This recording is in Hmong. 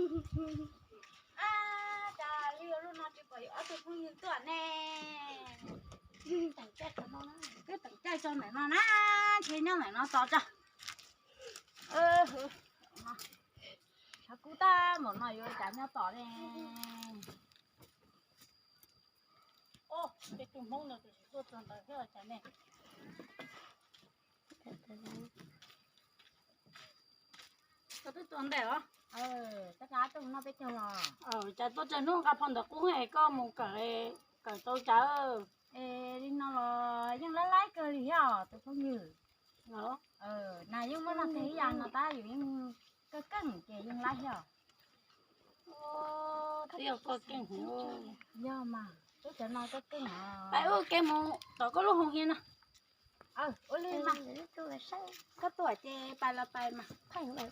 Ab, cas li lub no tsis pom yuav ob tug phooj ywg tuaj ne. Twb teem caij tso ntawm no na, ntshe nyob ntawm no tos tso. Hov kuv tab npaum no yuav cas nyob tos ne. Peb tug Hmoob no tsis tuaj txog ntawd thiab cas ne. Koj twb tuaj ntej os. Cas tuaj tsawg hnub nqa phau ntawv qub es koj mus kawm, kawm tau cas? Es li no los yeej laib laib kawg li thiab tus phooj ywg. Nas yeej muab noj teg ib yam no tab yus yeej kawg keej ces yeej laib thiab. Twb yog koj keej heev. Yog mas, teb cov no koj keej os. Pais ua ke mus tom koj lub hoos hias no. Ua li mas, koj tuaj ces pais los pais mas. Pheej ntawd.